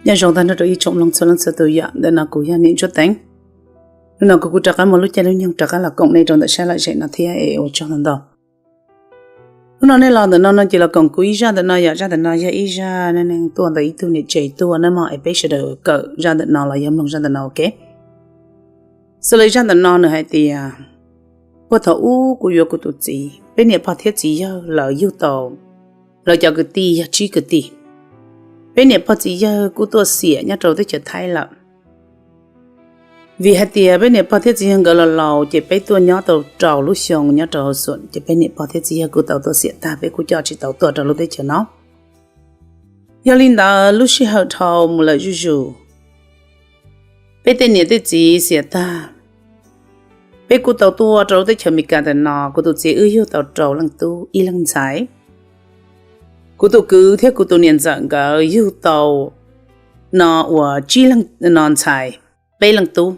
Nyob zoo tag nrho rau ib tsoom mloog txhua leej txhua tus yom. Ntawm no kuv yog Niam Ntsuab Teev. Hnub no kuv kuj rov qab muaj lub caij lub nyoog rov qab los koom nej rau ntawm sab lom zem no thiab es ua tsaug ntau ntau. Hnub no nej los ntawm no no ces los koom kuv ib zaj ntawm no yom. Zaj ntawm no yog ib zaj neej neeg tuaj ntawm ib tug niam tsev tuaj nawb mog, es peb sawv daws kawm zaj ntawm no los yog mloog zaj ntawm no ua ke. Xws li zaj ntawm no nws hais tias, puag thaum ub kuv yuav kuv tus txiv, peb niam pog thiab txiv yawg lawv yug tau lawv cov kwv tij yog tsib kwv tij. Peb niam pog txiv yawg kuj tuaj xiam nyob rau teb chaws Thaib lawm. Vim hais tias peb niam pog thiab txiv yawg nkawd los laus ces peb tuaj nyob tau rau lub xyoo nyob rau hauv xum ces peb niam pog thiab txiv yawg kuj tau tuaj xiam tag, peb kuj coj tsis tau tuaj rau lub teb chaws no. Yog li ntawd lub sij hawm dhau mus lawm zuj zus, peb tej niam tej txiv xiam tag, peb kuj tau tuaj rau lub teb chaws Amelikas ntawm no. Kuv tus txiv wb yug tau rau leej tub ib leej ntxhais. Kuv tus kwv thiab kuv tus niam ntxawm nkawd yug tau no uas tsib leej no ntxhais, peb leej tub.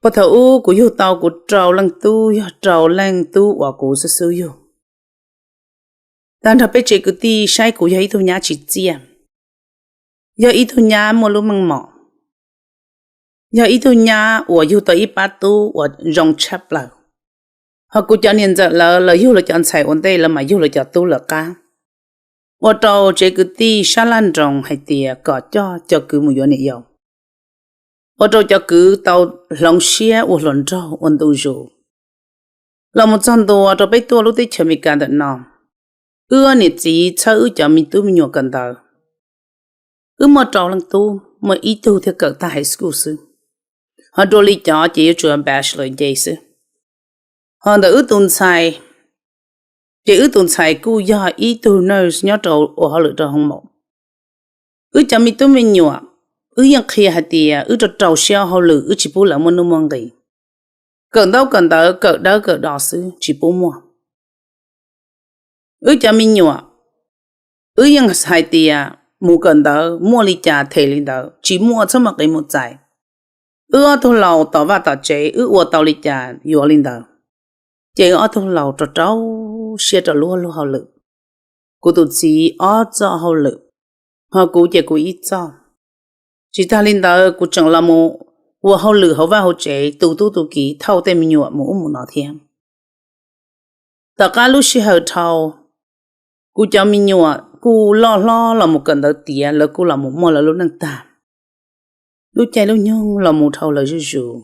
Puag thaum ub kuv yug tau kuv rau leej tub, yog rau leej tub uas kuv xub xub yug. Tag nrho peb tsev kwv tij saib kuv yog ib tug nyab tsis txiaj, yog ib tug nyab muaj lub meej mom, yog ib tug nyab uas yug tau ib pab tub uas zoo tshaj plaws. Ho kuv cov niam ntxawm lawv, lawv yug lawv cov ntxhais ua ntej lawv mam yug lawv cov tub lawv qab. Ua rau tsev kwv tij sab laj nroos hais tias kom coj cov kwv mus yuav niam yau. Ua rau cov kwv tau hloov siab ua hluas nraug ua ntu zus. Los mus txog ntua rau peb tuaj lub teb chaws Amelikas ntawm no, wb niam txiv txhawb wb cov me tub me nyuam kawm ntawv. Wb muaj rau leej tub, muaj ib tug thiaj kawm tag high school xwb, ho dua li cov ces yuav tsum bachelor nce xwb. Ho ntawm wb tus ntxhais, ces wb tus ntxhais kuj yog ib tug nurse nyob rau ua hauj lwm rau hoo maum. Wb cov me tub me nyuam, wb yeej qhia hais tias wb rau rau siab hauj lwm, wb tsis pub lawv muaj nuj muaj nqis. Kawm ntaub kawm ntawv, kawm dawb kawm do xwb tsis pub muaj. Wb cov me nyuam, wb yeej hais tias mus kawm ntawv muaj li cas them li ntawd, tsis muaj txhob muaj qiv mus txais. Wb ob tug laus tom vaj tom tsev, wb ua tau li cas yuav li ntawd. Ces wb ob tug laus rau rau siab rau luag luag hauj lwm. Kuv tus txiv ob txoj hauj lwm, ho kuv ces kuv ib txoj. Tsis tag li ntawd kuv tseem los mus ua hauj lwm hauv vaj hauv tsev, tu tub tu kiv, thauj tej me nyuam mus ub mus no thiab. Tom qab lub sij hawm dhau, kuv cov me nyuam kuj loj hlob los mus kawm ntawv tiav, lawv kuj los mus muaj lawv lub neej tag. Lub caij lub nyoog los mus dhau lawm zuj zus.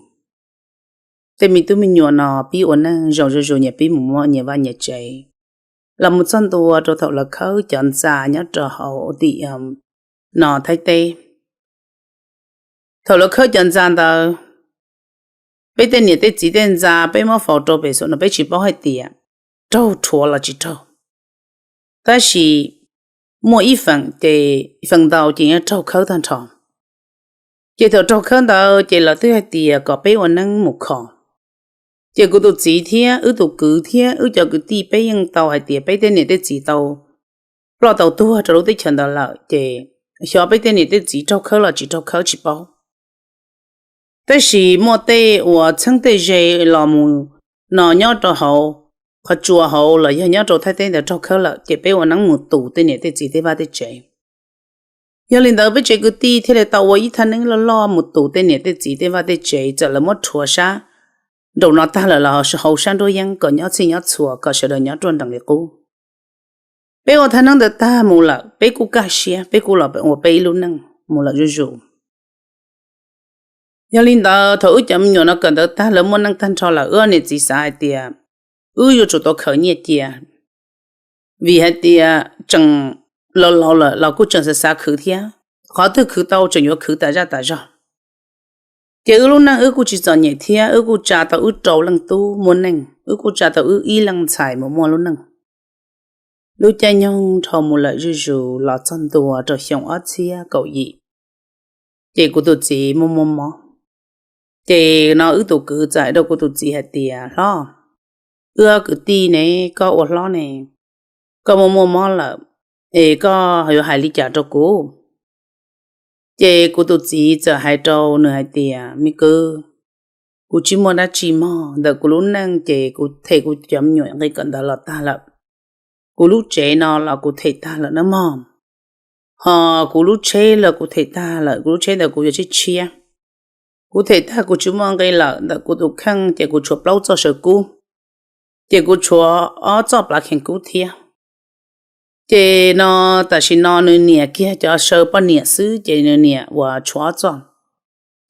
Tej me tub me nyuam no pib ua neej zoo zuj zus, nyias pib mus muaj nyias vaj nyias tsev. Los mus txog ntua rau thaum lawv khawb cov ntxa nyob rau hauv tim no Thaib teb. Thaum lawv khawb cov ntxa ntawd, peb tej niam tej txiv tej ntxa peb muab faus rau pem xwb no peb tsis paub hais tias raug rhuav los tsis raug. Tab sis muaj ib feem ces, feem ntau ces yeej raug khawb tag nrho. Ces thaum raug khawb ntawd ces lawv twb hais tias kom peb ua neeb mus kho. Ces kuv tus txiv thiab wb tus kwv thiab wb cov kwv tij peb yeej tau hais tias peb tej niam tej txiv tau ploj tau tuag rau lub teb chaws ntawd lawm, ces xyov peb tej niam tej txiv raug khawb los tsis raug khawb tsis paub. Tab sis muaj tej uas txheeb tej ze los mus no nyob rau hauv qhov tsua hauv los yog nyob rau Thaib teb ntawd raug khawb lawm, ces peb ua neeb mus tus tej niam tej txiv tej vaj tej tsev. Yog li ntawd peb tsev kwv tij thiaj li tau ua ib thaj neeb loj loj mus tus tej niam tej txiv tej vaj tej tsev, txawm lawv muab rhuav sab nraum no tag lawm los hauv sab nruab yeeb kom nyob txhij nyob txhua, kom sawv daws nyob ruaj nrees li qub. Peb ua thaj neeb ntawd tag mus lawm, peb kuj kaj siab, peb kuj los ua peb ib lub neej mus lawm zuj zus. Yog li ntawd thaum wb cov me nyuam no kawm ntawv tag lawv muaj neej tag nrho lawm, wb niam txiv xav hais tias wb yuav tsum tau khaws nyiaj cia, vim hais tias tseem laus laus lawm los kuj tseem xav xav khwv thiab, qhov twg khwv tau tseem yuav khwv tas zaj tas zog. Ces wb lub neej wb kuj tsis txom nyem thiab, wb kuj tsa tau wb rau leej tub muaj neej, wb kuj tsa tau wb ib leej ntxhais mus muaj lub neej. Lub caij nyoog dhau mus lawm zuj zus los txog ntua rau xyoo ob txhiab kaum yim, ces kuv tus txiv muaj muaj mob. Ces no wb tus kwv txawm hais rau kuv tus txiv hais tias, hlob, wb ob kwv tij ne, koj ua hlob ne, koj muaj muaj mob lawm, es koj yuav hais li cas rau kuv? Ces kuv tus txiv txawm hais rau nws hais tias, me kwv, kuv tsis muaj dab tsi mog, ntawm kuv lub neej ces kuv them kuv cov me nyuam nqi kawm ntawv los tag lawm, kuv lub tsev no los kuv them tag lawm nawb mog. Ho kuv lub tsheb los kuv them tag lawm, kuv lub tsheb ntawd kuv yuav tshiab tshiab. Kuv them tag kuv tsis muaj nqi lawm, ntawm kuv tus kheej ces kuv tshuav plaub txoj saw kub, ces kuv tshuav ob txoj plav khees kub thiab. Ces no tam sim no nws niam kiag cov saw poj niam xwb ces nws niam uas tshuav ob txoj.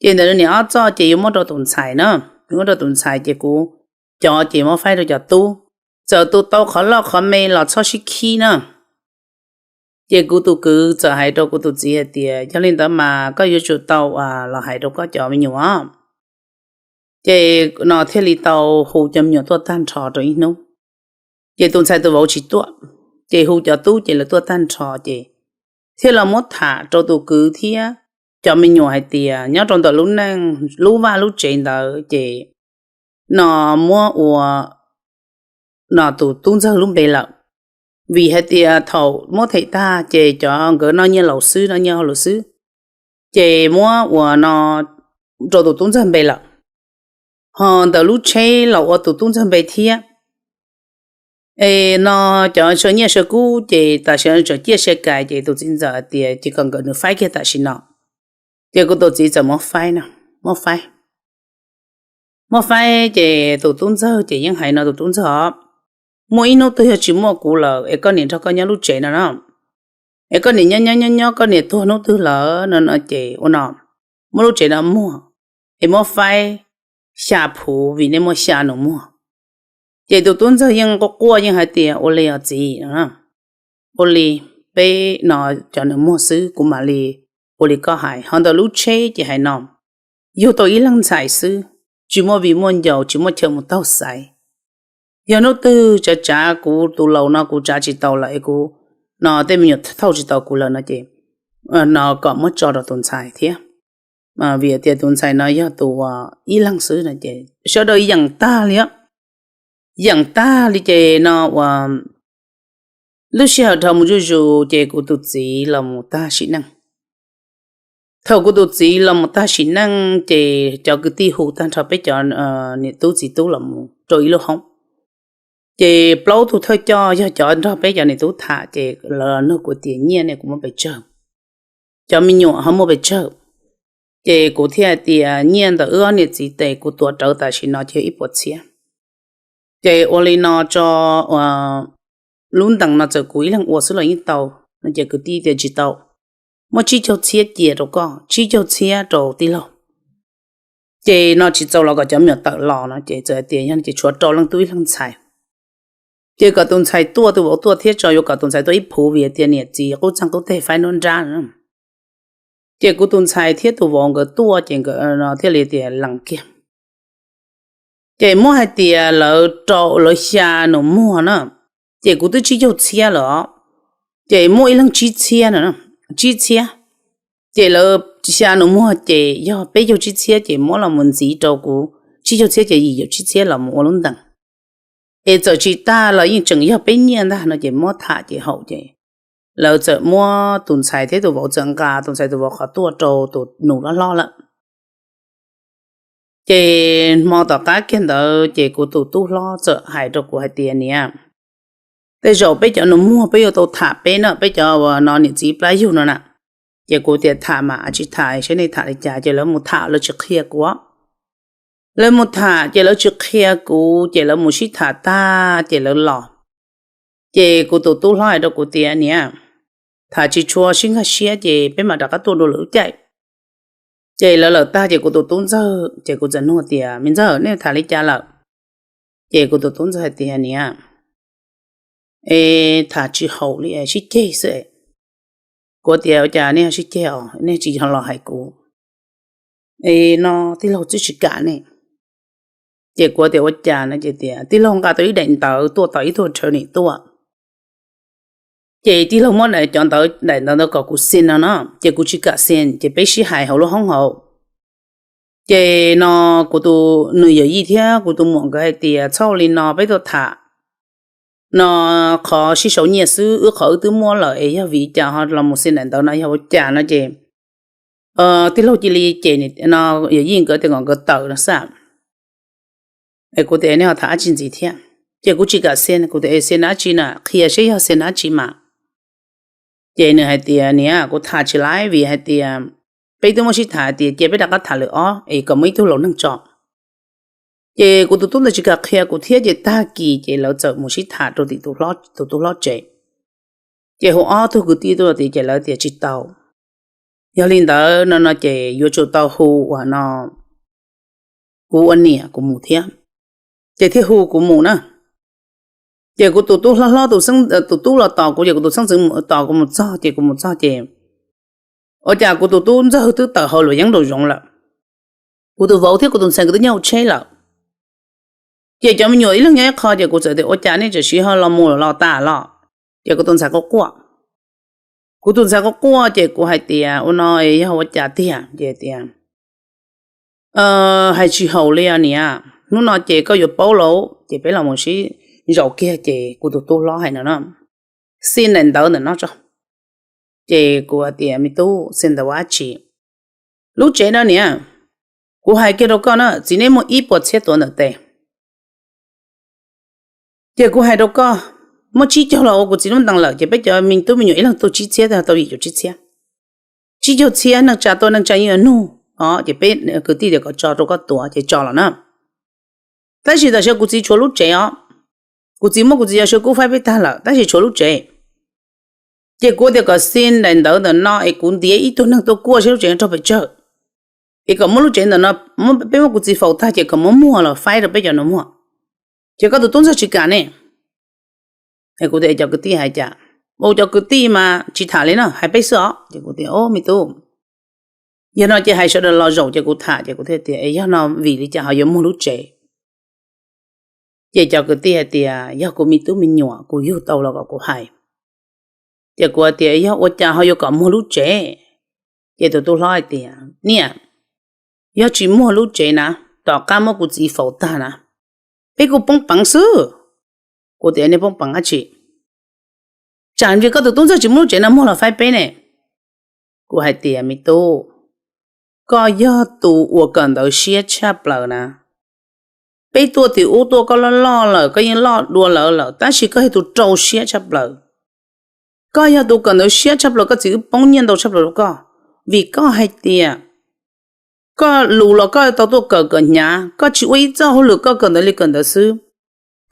Ces ntawm nws niam ob txoj ces yuav muab rau tus ntxhais na, yuav muab rau tus ntxhais ces kuv cov ces muab faib rau cov tub. Txawm tu tau qhov loj qhov me los txhob sib khib na. Ces kuv tus kwv txawm hais rau kuv tus txiv hais tias, yog li ntawd mas koj yuav tsum tau los hais rau koj cov me nyuam. Ces no thiaj li tau hu cov me nyuam tuaj tag nrho rau ib hnub. Ces tus ntxhais tus vauv tsis tuaj, ces hu cov tub ces lawv tuaj tag nrho ces thiaj los muab tham rau tus kwv thiab cov me nyuam hais tias nyob rau ntawm lub neej lub vaj lub tsev ntawd ces no muab ua no tus tub ntxawg lub npe lawm. Vim hais tias thaum muab them tag ces cov nkawd noj nyiaj laus xwb, noj nyiaj hauj lwm xwb, ces muab ua no rau tus tub ntxawg npe lawm. Ho ntawm lub tsheb los ua tus tub ntxawg npe thiab. Es no cov saw nyiaj saw kub ces tam sim no tseem ciaj sia kais ces tus txiv ntxawm hais tias ces kom nkawd nws faib kiag tam sim no. Ces kuv tus txiv txawm muab faib no, muab faib, muab faib ces tus tub ntxawg ces yeej hais no tus tub ntxawg os, muaj ib hnub twg yog tsis muaj kuv lawm es koj niam nrog koj nyob lub tsev no na, es koj niam nyob nyob nyob nyob koj niam tuag hnub twg lawm no no ces ua no, muab lub tsev no muag, es muab faib xya phuv vim nej muaj xya nus muag. Ces tus tub ntxawg yeej quaj quaj yeej hais tias ua li os txiv, ua li peb no cov nus muag xwb kuv mam li ua li koj hais. Ho ntawm lub tsheb ces hais no, yug tau ib leeg ntxhais xwb, tsis muaj viv muaj ncaus tsis muaj chaw mus taug xaiv. Yog hnub twg tsav tsav kuv tus laus no kuv tsav tsis tau lawm es kuv no tej me nyuam thauj tsis tau kuv lawm no ces no kom muab tso rau tus ntxhais thiab. Vim tias tus ntxhais no yog tus ib leeg xwb no ces sawv daws yeem tag li, yeem tag li ces no ua lub sij hawm dhau mus zuj zus ces kuv tus txiv los mus tag sim neej. Thaum kuv tus txiv los mus tag sim neej ces cov kwv tij hu tag nrho peb cov niam tub txiv tub los mus rau ib lub hoob. Ces plaub tug thawj coj yog cov nrog peb cov niam tub tham ces lawv nug kuv tias nyiaj ne kuv muaj pes tsawg, cov me nyuam ho muaj pes tsawg. Ces kuv thiaj hais tias nyiaj ntawm wb ob niam txiv tes kuv tuav rawv tam sim no ces ib puas txhiab. Ces ua li no tso, lub ntees no txawm kuv ib leeg ua xwb los yeej tau no ces kwv tij tias tsis tau, muab tsib caug txhiab cia rau koj, tsib caug txhiab rau tij laug. Ces no tsis txaus los kom cov me nyuam tawm los no ces txawm hais tias yog ces tshuav rau leej tub ib leeg ntxhais. Ces kom tus ntxhais tuaj, tus vauv tuaj thiab tso yuav kom tus ntxhais tuaj ib phuv vim tias niam txiv qub txeeg qub teg faib nruab nrab no. Ces kuv tus ntxhais thiab tus vauv nkawd tuaj ces nkawd no thiaj li tias lees kiag. Ces muab hais tias lawv rau lawv xya nus muag na, ces kuv twb tsib caug txhiab lawm os. Ces muab ib leeg tsib txhiab no, tsib txhiab. Ces lawv xya nus muag ces yog peb caug tsib txhiab ces muab los mus ntxiv rau kuv tsib caug txhiab ces yim caum tsib txhiab los mus ua lub ntees. Es txawm tsis tag los yeej tseem yog peb nyiaj ntag no ces muab tham ces haum ces lawv txawm muab tus ntxhais thiab tus vauv txawm nqa tus ntxhais tus vauv qhov tuaj rau tus nus loj hlob lawm. Ces hmo tom qab kiag ntawd ces kuv tus tub hlob txawm hais rau kuv hais tias niam, tej zaum peb cov nus muag peb yuav tau tham peb na, peb cov uas no niam txiv plab yug no na. Ces kuv tias tham mas tsis tham saib nej tham li cas, ces lawv mus tham lawv tsis qhia kuv. Lawv mus tham ces lawv tsis qhia kuv ces lawv mus sib tham tag ces lawv los. Ces kuv tus tub hlob hais rau kuv tias niam, tham tsis tshua sib nkag siab ces peb mam rov qab tuaj dua lwm lub caij. Ces lawv lawm tag ces kuv tus tub ntxawg ces kuv txawm nug tias me ntxawg nej tham li cas lawm? Ces kuv tus tub ntxawg hais tias niam, es tham tsis haum li sib ceg xwb. Kuv tias ua cas nej sib ceg os, nej tsis los hais kuv, es no tij laug twb tsis kam ne. Ces kuv tias ua cas no ces tias tij laug nqa tau ib daim ntawv tuaj tom ib tug attorney tuaj. Ces tij laug muab cov ntawv, daim ntawv ntawd kom kuv xi no no ces kuv tsis kam xi, ces peb sib hais hauv lub hoob hauv. Ces no kuv tus, nws yawm yij thiab kuv tus muam nkawd hais tias txhob ua li no, peb tuaj tham no qhov sib sau nyiaj xwb, wb qhov wb twb muab lawm es yog vim cas ho los mus xi daim ntawv no yog ua cas no ces tij laug cia li ces no yawm yij nkawd tias kom nkawd tawm no xwb. Es kuv tias nej ho tham dab tsi ntxiv thiab? Ces kuv tsis kam xi, kuv tias xi dab tsi na, qhia seb yog xi dab tsi mas. Ces nws hais tias, niam, kuv tham tsis laiv vim hais tias peb twb muab sib tham hais tias cia peb rov qab tham lwm ob es kom muaj ib tug laus neeg tso. Ces kuv tus tub ntawd tsis kam qhia kuv thiab ces tag kis ces lawv txawm mus sib tham rau tim tus tub hlob tsev. Ces hu ob tug kwv tij tuaj tias ces lawv tias tsis tau. Yog li ntawd no no ces yuav tsum tau hu uas no kuv ua niam kuv mus thiab. Ces thiaj hu kuv mus na. Ces kuv tus tub hlob hlob tus tub los tos kuv, ces kuv tus xeeb ntxwv tos kuv mus txog, ces kuv mus txog ces ua cas kuv tus tub ntxawg twb tawm hauv luam yeeb nraum zoov lawm. Kuv tus vauv thiab kuv tus ntxhais nkawd twb nyob hauv tsheb lawm. Ces cov me nyuam ib leeg nyob ib qho, ces kuv txawm tias ua cas nej tseem siv ho los mus los tas los. Ces kuv tus ntxhais quaj quaj. Kuv tus ntxhais quaj quaj ces kuv hais tias ua no yog ua cas tiag? Ces tias hais tsis haum li os niam, hnub no ces koj yuav paub lauj. Ces peb los mus sib zaum kiag ces kuv tus tub hlob hais no no, xij daim ntawv ntawm no tso. Ces kuv tias me tub, xij ntawv ua dab tsi? Lub tsev no niam, kuv hais kiag rau koj na, txiv neb muaj ib puas txhiab tuav ntawm tes. Ces kuv hais rau koj, muab tsib caug los ua kuv txiv lub ntees lawm, ces peb cov me tub me nyuam ib leeg tuaj tsib txhiab, tau yim caum tsib txhiab. Tsib caug txhiab neej tsa tuaj neej tsa yeej yuav nug os, ces peb kwv tij tias kom tso rau koj tuav ces tso los na. Tab sis tam sim kuv txiv tshuav lub tsev os, kuv txiv muab kuv txiv cov xwm kub faib peb tag lawm tab sis tshuav lub tsev. Ces kuv tias kom xij daim ntawv ntawm no es kuv ntiav ib tug neeg tuaj kuaj saib lub tsev no raug pes tsawg, es kom muab lub tsev ntawm no, peb muab kuv txiv faus tag ces kom muab muag los faib rau peb cov no muag. Ces koj tus tub ntxawg tsis kam ne. Kuv tias cov kwv tij hais cas? Ua cov kwv tij mas tsis tham li na, hais peb xwb os. Ces kuv tias o me tub, yog no ces hais sawv daws los zaum ces kuv tham. Ces kuv thiaj tias es yog no vim li cas ho yuav muag lub tsev? Ces cov kwv tij hais tias yog kuv me tub me nyuam kuv yug tau los kom kuv hais. Ces kuv hais tias yog ua cas ho yuav kom muag lub tsev? Ces tus tub hlob hais tias niam, yog tsis muag lub tsev na, tom qab muab kuv txiv faus tag na, peb kuj poob peev xwb. Kuv tias nej poob peev dab tsi? Tsam vim koj tus tub ntxawg tsis muab lub tsev no muag los faib peb ne. Kuv hais tias me tub, koj yog tus uas kawm ntawv siab tshaj plaws na. Peb tuaj tim ub tuaj koj loj loj lawm, koj yeej loj dua lawv lawm tab sis koj yog tus rau siab tshaj plaws. Koj yog tus kawm ntawv siab tshaj plaws, koj txiv wb poob nyiaj ntau tshaj plaws rau koj, vim koj hais tias koj lus los koj tau tuaj kawm kom hnyav, koj tsis ua ib txoj hauj lwm, koj kawm ntawv li kawm ntawv xwb.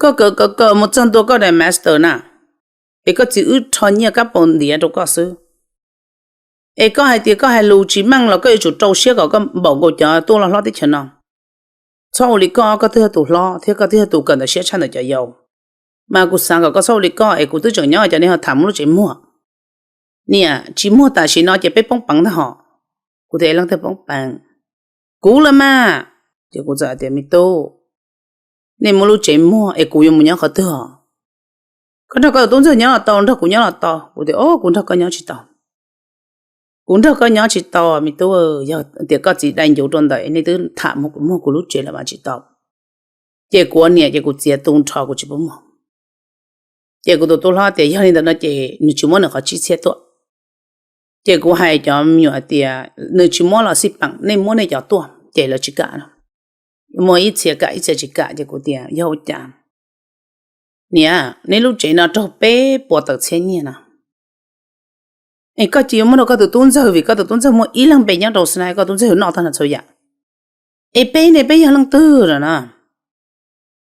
Koj kawm kawm kawm mus txog ntua koj daim master na, es koj txiv wb rho nyiaj kab paus ntiav rau koj xwb. Es koj hais tias koj hais lus tsis meej los koj yuav tsum rau siab kom koj npaum nkaus cov tuaj loj hlob teb chaws no. Txhob ua li koj, koj twb yog tus hlob thiab koj twb yog tus kawm ntawv siab tshaj ntawm cov yau. Mas kuv xav kom koj txhob ua li koj es kuv twb tseem nyob, cov nej ho tham muab lub tsev muag. Niam, tsis muag tam sim no ces peb poob peev ntag hos. Kuv tias leej twg poob peev? Kuv los mas. Ces kuv txawm hais tias me tub, nej muab lub tsev muag es kuv yuav mus nyob qhov twg os? Koj nrog koj tus tub ntxawg nyob los tau, nrog kuv nyob los tau. Kuv tias o, kuv nrog koj nyob tsis tau. Kuv nrog koj nyob tsis tau me tub, yog tias koj txiv dai ncuv rau ntawm nej twb tham muag kuv lub tsev los mas tsis tau. Ces kuv ua niam ces kuv txiav tu nrho kuv tsis pub muag. Ces kuv tus tub hlob tias yog li ntawd no ces nws tsis muab nws qhov tsib txhiab tuaj. Ces kuv hais cov me nyuam hais tias nws tsis muab los xij peem, nej muab nej cov tuaj, ces lawv tsis kam no. Muaj ib txhia kam ib txhia tsis kam, ces kuv tias yog ua cas? Niam, neb lub tsev no raug peb puas tawm txhiab nyiaj no. Es koj cia li muab rau koj tus tub ntxawg vim koj tus tub ntxawg muaj ib leeg npe nyob rau xwb na, koj tub ntxawg yuav noj tag nrho txhua yam. Es peb ne peb yog leej twg lawm na?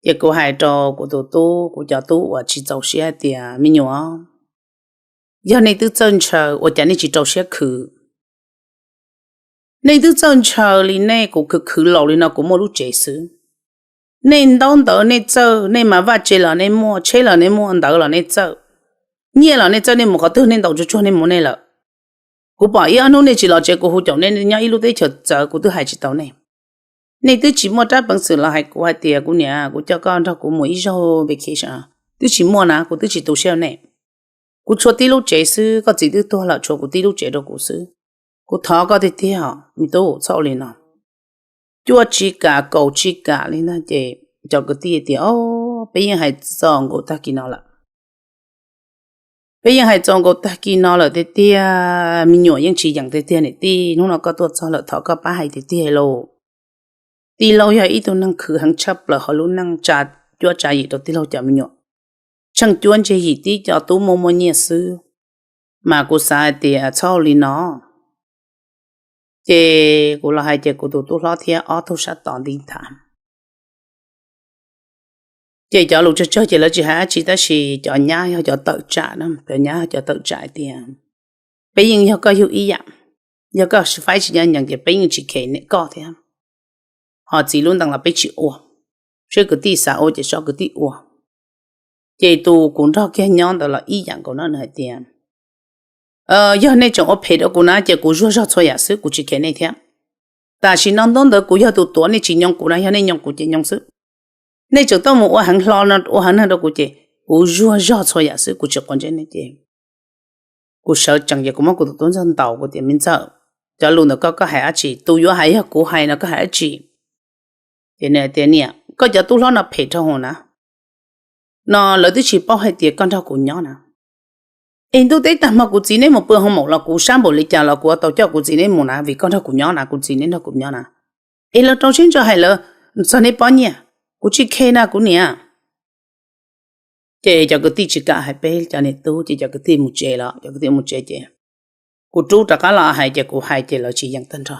Ces kuv hais rau kuv tus tub, kuv cov tub uas tsis txaus siab hais tias me nyuam, yog nej twb txawj ntshaw ua cas nej tsis rau siab khwv? Nej twb txawj ntshaw li nej, kuv khwv khwv laus li no kuv muaj lub tsev xwb. Nej ntaub ntawv nej txawj, nej mas vaj tse los nej muaj, tsheb los nej muaj, ntawv los nej txawj, nyiaj los nej txawj, nej mus qhov twg nej ntaus tsuag tsuag nej mus nej lawm. Kuv pom ib ob hnub nej tsis los tsev kuv hu caum nej nyob ib lub teb chaws txawv, kuv twb hais tsis tau nej. Nej twb tsis muaj rab peev xwm los hais kuv hais tias kuv niam, kuv coj koj nrog kuv mus ib zaug vacation, twb tsis muaj na, kuv twb tsis tu siab rau nej. Kuv tshuav tib lub tsev xwb, koj txiv twb tuag lawm tshuav kuv tib lub tsev rau kuv xwb. Kuv thov koj tiag tiag, me tub, txhob ua li no. Cuaj tsib kav, kaum tsib kav li ntag. Ces cov kwv tij tias o, peb yeej hais txaus nkaus tag kis no lawm. Peb yeej hais txaus nkaus tag kis no lawm tiag tiag, me nyuam yeej tsis yeem tiag tiag niam tij, hnub no koj tuaj txog lawm thov koj pab hais tiag tiag lauj. Tij laug yog ib tug neeg khwv heev tshaj plaws hauv lub neej, tsa cuab tsa yim rau tij laug cov me nyuam, tsheej cuab ntseg yim tib co tub muaj muaj nyiaj xwb. Mas kuv xav hais tias txhob ua li no. Ces kuv los hais ces kuv tus tub hlob thiab ob tug sab tom nti nthav. Ces cov lus tsawg tsawg ces lawv tsis hais dab tsi, tab sis cov nyab yog cov tawm tsam, cov nyab yog cov tawm tsam hais tias peb yeej yog koj yug ib yam, yog koj faib tsis ncaj ncees ces peb yeej tsis khes koj thiab. Ho txiv lub ntees los peb tsis ua, seb kwv tij xav ua ces tso kwv tij ua. Ces tus kuv nrog kiag nyob ntawd los ib yam nkaus no, nws hais tias yog nej tseem ua phem rau kuv na ces kuv zuag zog txhua yam xwb, kuv tsis khes nej thiab. Tam sim no ntaub ntawv kuv yog tus tuav, nej tsis nyoo kuv na, yog nej nyoo kuv ces nyoo xwb. Nej tseem tuaj mus ua heev hlo no, ua heev neeg rau kuv ces kuv zuag zog txhua yam xwb, kuv tsis quav ntsej nej ces kuv sawv tsees ces kuv muab kuv tus tub ntxawg ntaus, kuv tias me ntxawg, cov lus ntawm koj, koj hais dab tsi? Tus yuav hais yog kuv hais no, koj hais dab tsi? Ces nws tias niam, koj cov tub hlob no phem dhau hwv na, no lawv twb tsis paub hais tias koj nrog kuv nyob na. Es ntuj teb tag hmo kuv txiv neb mus pw hoo maum los kuv sab npaum li cas los kuv ua tau coj kuv txiv neb mus na, vim koj nrog kuv nyob na, kuv txiv neb nrog kuv nyob na. Es lawv rau siab ntso hais lawv txog neb pob nyiaj, kuv tsis khe na kuv niam. Ces cov kwv tij tsis kam hais peb cov niam tub ces cov kwv tij mus tsev lawm, cov kwv tij mus tsev ces kuv rub rov qab los hais ces kuv hais ces lawv tsis yeem tag nrho.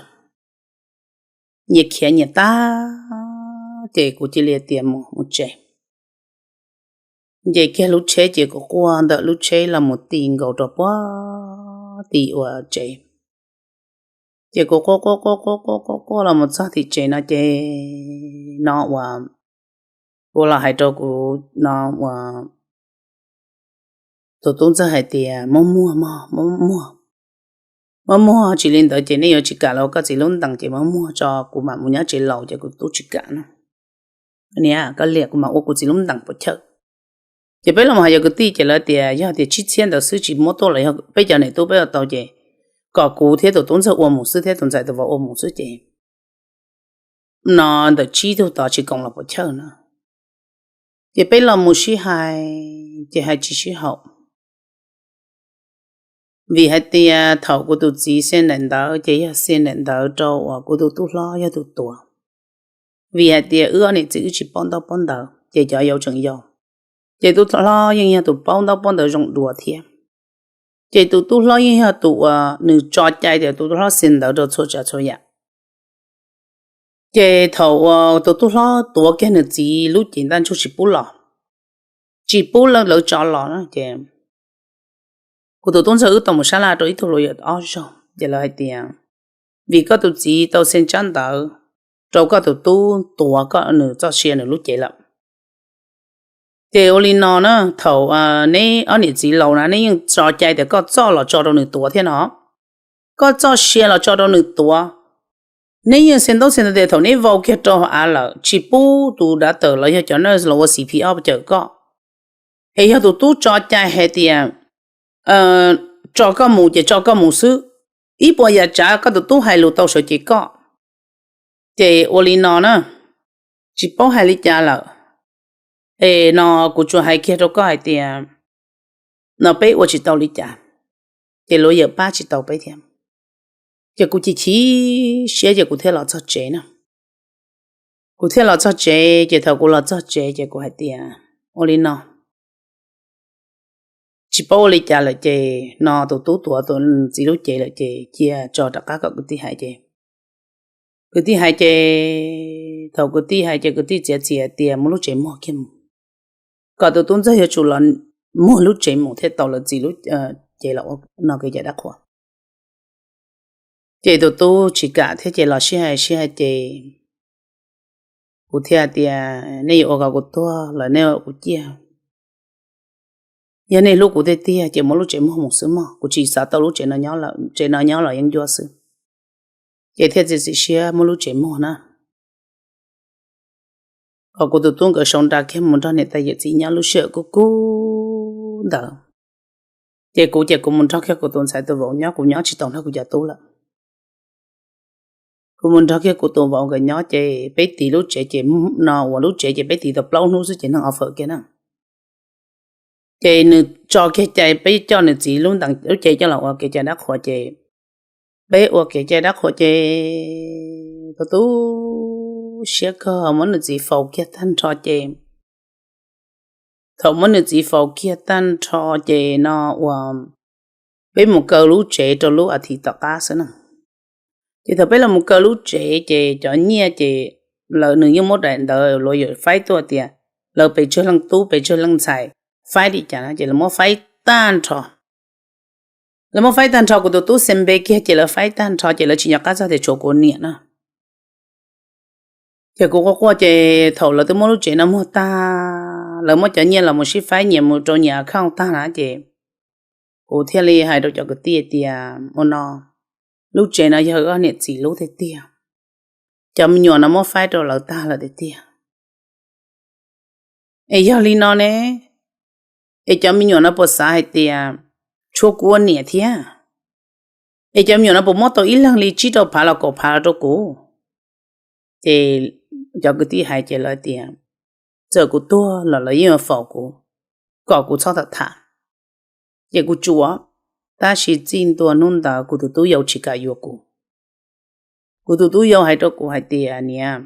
Nyias khiav nyias tag ces kuv cia li tias mus, mus tsev. Nce kiag lub tsheb ces kuv quaj ntawm lub tsheb los mus ti nkaus rau puag tim uas tsev. Ces kuv quaj quaj quaj quaj quaj quaj quaj los mus txog tim tsev no ces no uas kuv los hais rau kuv no uas tus tub ntxawg hais tias muab muag mog, muab muag, muab muag, tsis li ntawd ces nej yuav tsis kam los ua koj txiv lub ntees ces muab muag tso kuv mam mus nyob tsev laus ces kuv tub tsis kam no. Niam, koj liam kuv mam ua kuv txiv lub ntees puas chawj? Ces peb los mus hais yog kwv tij ces lawv tias yog tias tsib txhiab ntawd xwb tsis muab tuaj los yog peb cov niam tub peb ua tau ces kom kuv thiab tus tub ntxawg ua mus xwb thiab tus ntxhais tus vauv ua mus xwb ces no ntawm tsib tug tod tsis koom los puas chawj no. Ces peb los mus sib hais ces hais tsis sib haum. Vim hais tias thaum kuv tus txiv xia ntaim ntawv ces yog xia ntaim ntawv rau uas kuv tus tub hlob yog tus tuav. Vim hais tias wb ob niam txiv wb tsis paub ntaub paub ntawv ces cov yau tseem yau, ces tus tub hlob yeej yog tus paub ntaub paub ntawv zoo dua thiab. Ces tus tub hlob yeej yog tus uas nws tso cai tias tus tub hlob xia ntawv rau txhua tsav txhua yam. Ces thaum uas tus tub hlob tuav kiag nws txiv lub cev ntaj ntsug tsis pub los, tsis pub lawv tso los no ces kuv tus tub ntxawg wb tau mus sab laj rau ib tug hluas yawm ob zaug ces lawv hais tias vim koj tus txiv tau xia tsab ntawv rau koj tus tub tuav koj, nws txoj sia nws lub cev lawm. Ces ua li no na, thaum neb ob niam txiv laus na neb yeej tso cai tias koj txoj los tso rau nws tuav thiab no, koj txoj sia los tso rau nws tuav. Neb yeej xia ntaub xia ntawv tias thaum neb vau kiag rau hauv av lawm tsis pub tus dav tawm los yog cov nurse los ua C P R cawm koj. Es yog tus tub tso cai hais tias tso koj mus ces tso koj mus xwb, ib puas yam tsav koj tus tub hais lus tau sawv cev koj. Ces ua li no na, tsis paub hais li cas lawm. Es no kuv tsuas hais kiag rau koj hais tias no peb ua tsis tau li cas, ces luag yawm pab tsis tau peb thiab. Ces kuv chim chim siab ces kuv thiaj los txog tsev na. Kuv thiaj los txog tsev ces thaum kuv los txog tsev ces kuv hais tias ua li no, tsis paub ua li cas lawm ces no tus tub tuav tus txiv lub cev lawm ces cia tso rov qab kom kwv tij hais ces kwv tij hais ces thaum kwv tij hais ces kwv tij txiav txim tias muab lub tsev muag kiag mus, kom tus tub ntxawg yuav tsum los muag lub tsev mus thiaj tau lawv txiv lub cev los ua no kev cai dab qhuas. Ces tus tub tsis kam thiab ces los sib hais sib hais ces kuv thiaj tias nej yuav ua kom kuv tuag los nej ua kuv ciaj. Yog nej hlub kuv tiag tiag ces muab lub tsev muag mus xwb mog, kuv tsis xav tau lub tsev no nyob lawm, tsev no nyob los yeej ncua xwb. Ces thiaj txiav txim siab muab lub tsev muag na. Kom kuv tus tub nkawd sau nra kiag mus nrog niam tais yawm txiv nyob lub sij hawm kub kub ntawd. Ces kuv ces kuv mus nrog kiag kuv tus ntxhais tus vauv nyob, kuv nyob tsis tau nrog kuv cov tub lawm. Kuv mus nrog kiag kuv tus vauv nkawd nyob ces peb tiv lub tsev ces no uas lub tsev ces peb tiv tau plaub hnub xwb ces neeg o fawm kiag na. Ces nws tso kiag cai peb coj nws txiv lub ntees lub cev coj los ua kev cai dab qhuas ces peb ua kev cai dab qhuas ces tus tub siab kawg muab nws txiv faus kiag tag nrho ces thaum muab nws txiv faus kiag tag nrho ces no uas peb mus kaw lub tsev rau lub as thiv tom qab xwb na. Ces thaum peb los mus kaw lub tsev ces cov nyiaj ces lawv nws yeej muab daim ntawv luag yuav faib tuaj tias lawv pes tsawg leej tub pes tsawg leej ntxhais, faib li cas na ces lawv muab faib tag nrho. Lawv muab faib tag nrho kuv tus tub xe npe kiag ces lawv faib tag nrho ces lawv tsis nco qab txog tias tshuav kuv niam na. Ces kuv quaj quaj ces thaum lawv twb muab lub tsev no muag tag, lawv muab cov nyiaj los mus sib faib nyias mus rau nyias account tag na ces kuv thiaj li hais rau cov kwv tij tias ua no, lub tsev no yog wb niam txiv lub tiag tiag, cov me nyuam no muab faib rau lawv tag lawm tiag tiag. Es yog li no ne, es cov me nyuam no puas xav hais tias tshuav kuv ua niam thiab? Es cov me nyuam no puas muab tau ib leeg li tsib rau phav los kaum phav los rau kuv? Ces cov kwv tij hais ces lawv tias txawm kuv tuag los lawv yeej yuav faus kuv, kom kuv txhob tham tham. Ces kuv tsuas, tab sis txij ntua hnub ntawd kuv tus tub yau tsis kam yuav kuv. Kuv tus tub yau hais rau kuv hais tias niam,